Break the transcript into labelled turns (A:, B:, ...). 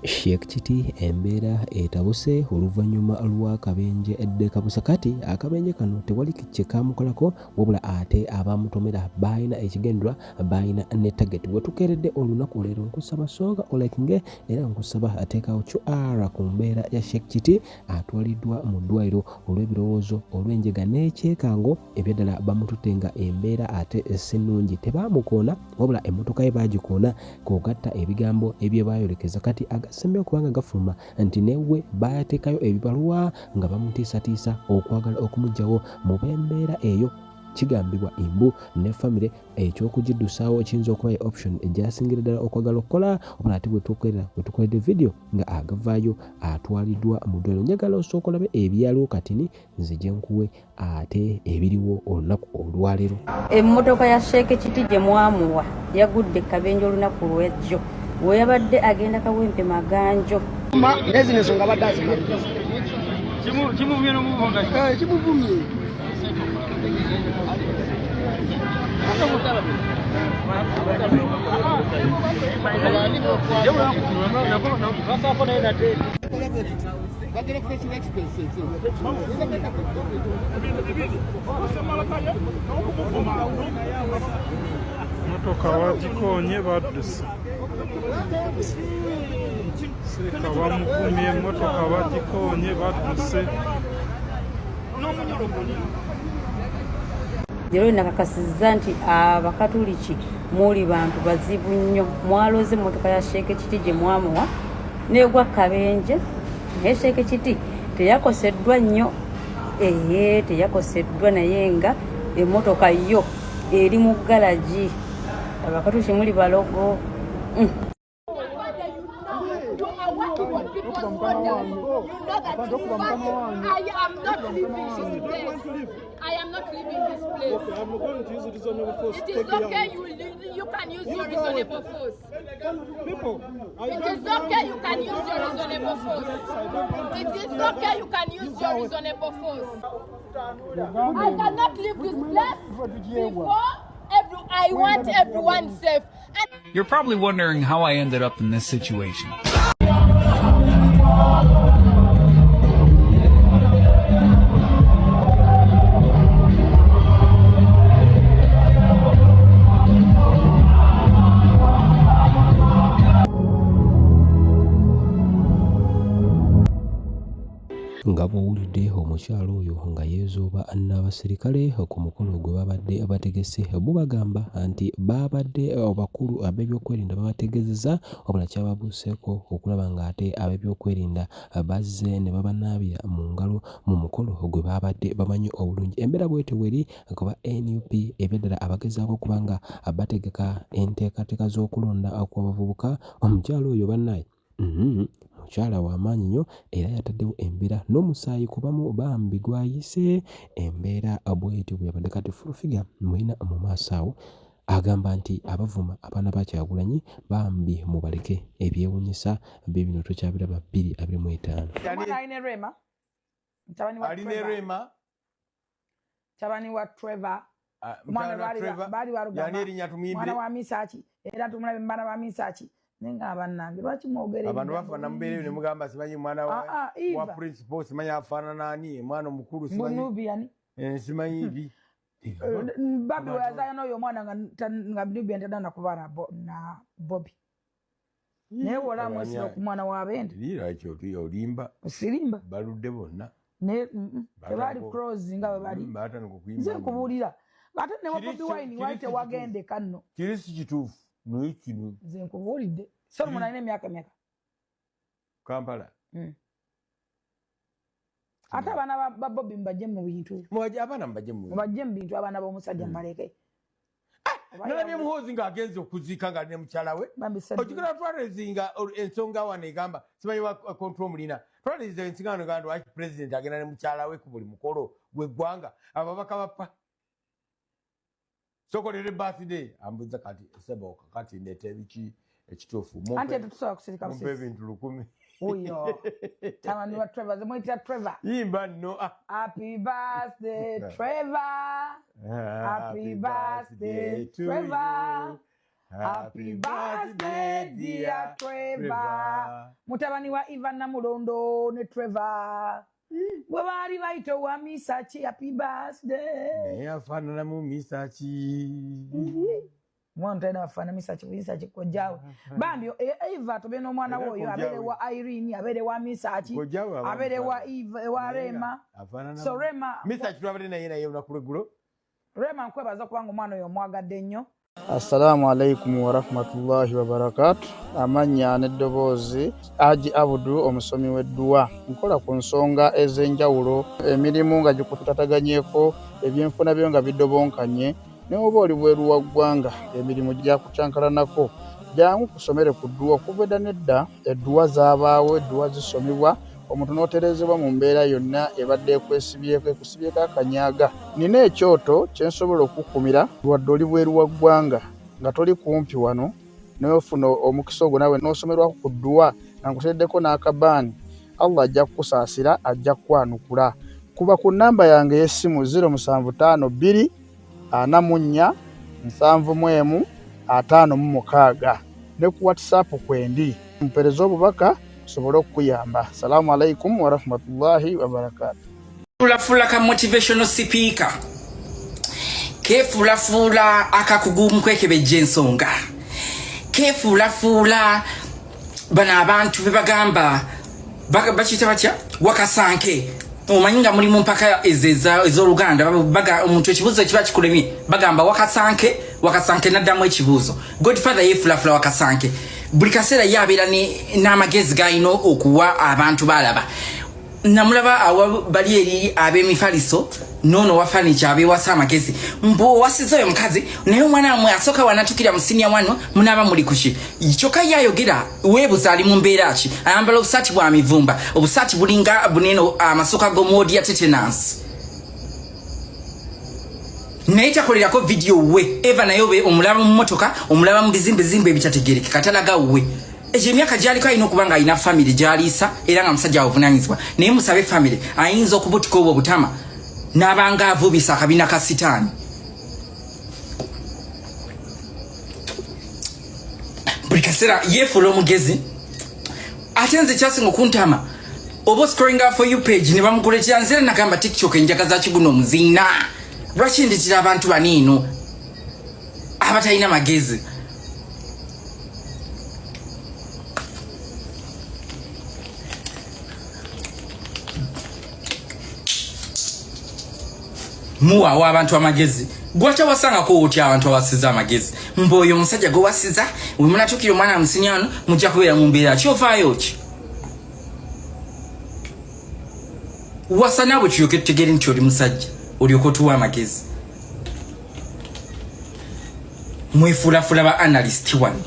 A: Sheikh Kiti embeera etabuse oluvannyuma lw'akabenje Ddekabusa. Kati akabenje kano tewali kye kaamukolako wabula ate abaamutomera baalina ekigendererwa, baalina ne target. We tukeeredde olunaku olwaleero nkusaba sooka olikinge era nkusaba teekawo QR ku mbeera ya Sheikh Kiti atwaliddwa mu ddwaliro olw'ebirowoozo, olw'enjega n'ekyekango ebyaddala bamututte nga embeera ate si nnungi. Tebaamukoona wabula emmotoka ye baagikoona kw'ogatta ebigambo ebyebaayolekeza kati agasembyeyo kubanga gafuluma nti ne we baateekayo ebibaluwa nga bamutiisatiisa okwagala okumuggyawo mu b'embeera eyo. Kigambibwa mbu ne famire eky'okugiddusaawo kiyinza okuba ye option gy'asingira ddala okwagala okukola wabula ate bwe tukoledde vidiyo nga agavaayo atwaliddwa mu ddwaliro. Njagala osooka olabe ebyaliwo katini nzije nkuwe ate ebiriwo olunaku olwaleero.
B: Emmotoka ya Sheikh Kiti gye mwamuwa yagudde kabenje olunaku lw'ejjo we yabadde agenda Kawempe Maganjo.
C: Nezino ensonga abadde azimaliriza.
D: Kimuvumye n'omuvuma.
C: Kimuvumye.
D: Motoka bagikoonye badduse. Seeka bamuvumye, emmotoka bagikoonye badduse.
B: Leero nakakasizza nti Abakatuliki muli bantu bazibu nnyo. Mwaloze emmotoka ya Sheikh Kiti gye mwamuwa negwa kabenje, naye Sheikh Kiti teyakoseddwa nnyo. Ee, teyakoseddwa naye nga emmotoka yo eri mu galagi. Abakatuliki muli balogo.
E: You are working with people's orders. You know that I am not leaving this place. I am not leaving this place.
D: Okay, I'm going to use reasonable force.
E: It is okay. You can use your reasonable force.
D: People,
E: it is okay. You can use your reasonable force. It is okay. You can use your reasonable force. I cannot leave this place before I want everyone safe.
F: You're probably wondering how I ended up in this situation.
A: Nga bw'owulidde omukyala oyo nga yeezooba n'abaserikale ku mukolo gwe babadde bategese, bo bagamba nti baabadde bakulu ab'ebyokwerinda babategeezezza wabula kyababuuseeko okulaba ng'ate ab'ebyokwerinda bazze ne babanaabira mu ngalo mu mukolo gwe baabadde bamanyi obulungi. Embeera bw'etyo bw'eri kuba NUP ebyaddala abagezaako okuba nga bategeka enteekateeka z'okulonda kw'abavubuka. Omukyala oyo bannaye mukyala wa maanyi nnyo era yataddewo embeera n'omusaayi kubamu bambi gw'ayise embeera bw'etyo bwe yabadde. Kati Full Figure mmulina mu maaso awo agamba nti abavuma abaana ba Kyagulanyi bambi mubaleke ebyewuunyisa biibino tukyabiraba 2025.
G: Omwana alina Rema, mutabani wa
H: Alina Rema,
G: mutabani wa Trevor. Omwana baali
H: balugamba
G: mwana wa Misaki era tumulabe mu baana ba Misaki. Naye nga bannange lwaki mwogera
H: abantu bafaanana mubeereyo ne mugamba simanyi mwana wa principal simanyi afaanana ani mwana omukulu
G: simanyi
H: simanyi bi
G: Babi weyazaala n'oyo omwana nga Nubian tadda kuba na Bobi. Naye wola mwesira ku mwana wa bendi.
H: Lwaki olimba?
G: Sirimba.
H: Baludde bonna.
G: Naye tebaali close nga bwe bali. Nze nkubuulira. Ate ne wa Bobi Wine wali tewagendeka nno.
H: Kiri si kituufu naye kino.
G: Nze nkubuulidde. Solomon alina emyaka emeka?
H: Kampala.
G: Ate abaana ba Bobi mubajje mu bintu.
H: Abaana mubajje mu bintu.
G: Mubajje mu bintu abaana b'omusajja mbaleke.
H: Nalabye Muhoozi ng'agenze okuziika ng'ali ne mukyala we. Okigenda twalezinga ensonga wano egamba simanyi wa control mulina. Twalezinga ensonga wano egamba lwaki president agenda ne mukyala we ku buli mukolo gw'eggwanga ababaka bapa. Sokolere birthday ambuza kati sebo kati ndeeta ebiki ekituufu.
G: Anti tetusobola kusirika
H: busirisi. Mumpe ebintu 1000.
G: Oyo tabani wa Trevor, zemuyitira Trevor.
H: Yimba nno, ah.
G: Happy birthday Trevor, happy birthday Trevor, happy birthday dear Trevor. Mutabani wa Ivan Namulondo ne Trevor bwe baali bayita owa Misaki. Happy birthday.
H: Naye afaananamu Misaki.
G: Omwana talina bafaana Misaki, Misaki kojjawe bambi. Eva tobe n'omwana we oyo, abeere wa Irene, abeere wa Misaki, abeere wa Eva, wa Rema. So Rema,
H: Misaki twabadde naye olunaku lweggulo.
G: Rema, nkwebaza kubanga omwana oyo omwagadde nnyo.
I: Assalaamu alaikum warahmatullahi wabarakatu. Amannya n'eddoboozi, Haji Abudu, omusomi w'edduwa. Nkola ku nsonga ez'enjawulo, emirimu nga gikutataganyeko, ebyenfuna byo nga bidobonkanye, ne oba oli bweru wa ggwanga, emirimu gyakukyankalanako, jangu kusomere ku dduwa. Okuva edda n'edda edduwa zaabaawo, edduwa zisomebwa omuntu n'otereezebwa mu mbeera yonna ebadde ekwesibyeko, ekusibyeko akanyaga. Nina ekyoto kye nsobola okukukumira wadde oli bweru wa ggwanga nga toli kumpi wano, n'ofuna omukisa ogwo naawe n'osomerwako ku dduwa nga nkuteereddeko n'akabaani. Allah ajja kukusaasira, ajja kukwanukula. Kuba ku nnamba yange ey'essimu 0752 44 71 56 ne ku WhatsApp kwendi, mpereze obubaka nsobole okukuyamba. Salaamu alaikum warahmatullahi wabarakatu.
F: Fuulafula ka motivational speaker, kefuulafuula akakugu mu kwekebejja ensonga, kefuulafuula bano abantu bebagamba bakiyita batya, wakasanke. Omanyi nga muli mu mpaka ezo ez'Oluganda, omuntu ekibuuzo ekiba kikulemye bagamba wakasanke, wakasanke naddamu ekibuuzo. Godfather yefuulafula wakasanke buli kaseera. Ye abeera n'amagezi g'alina okuwa abantu balaba. Namulaba awa bali eri ab'emifaliso noono wa furniture abewasa amagezi, mbu owasiza oyo mukazi, naye omwana wamwe asooka wanatukira mu senior wano munaaba muli kuki? Kyokka ye ayogera weebuza ali mu mbeera ki. Ayambala obusaati bwa mivumba, obusaati bulinga bunene, amasuka g'omuwodi ya tetanus, naye takolerako vidiyo we eva. Naye obe omulaba mu motoka, omulaba mu bizimbezimbe ebitategerekeka, talaga we. Ekyo emyaka gyaliko alina okuba nga alina famire gyaliisa era nga musajja awuvunanyizibwa, naye musabe famire ayinza okubutika obwo obutama n'abanga avubisa akabina ka sitaani. Buli kaseera yeefuula omugezi. Ate nze kyasinga okuntama, oba scrollinga For You page ne bamukuletera. Nze era nagamba TikTok enjaga za kiguno omuziina. Lwaki nditira abantu baniino abatalina magezi? Muwaawo abantu amagezi. Gwaki awasangako otya abantu abasiza amagezi? Mbu oyo omusajja gwewasiza, wemunatukira omwana musinyano mujja kubeera mu mbeera ki? Ofaayo ki? Wasa naawe tulyoke tutegeere nti oli musajja, olyoke otuwa amagezi. Mwefuulafula ba analyst wano.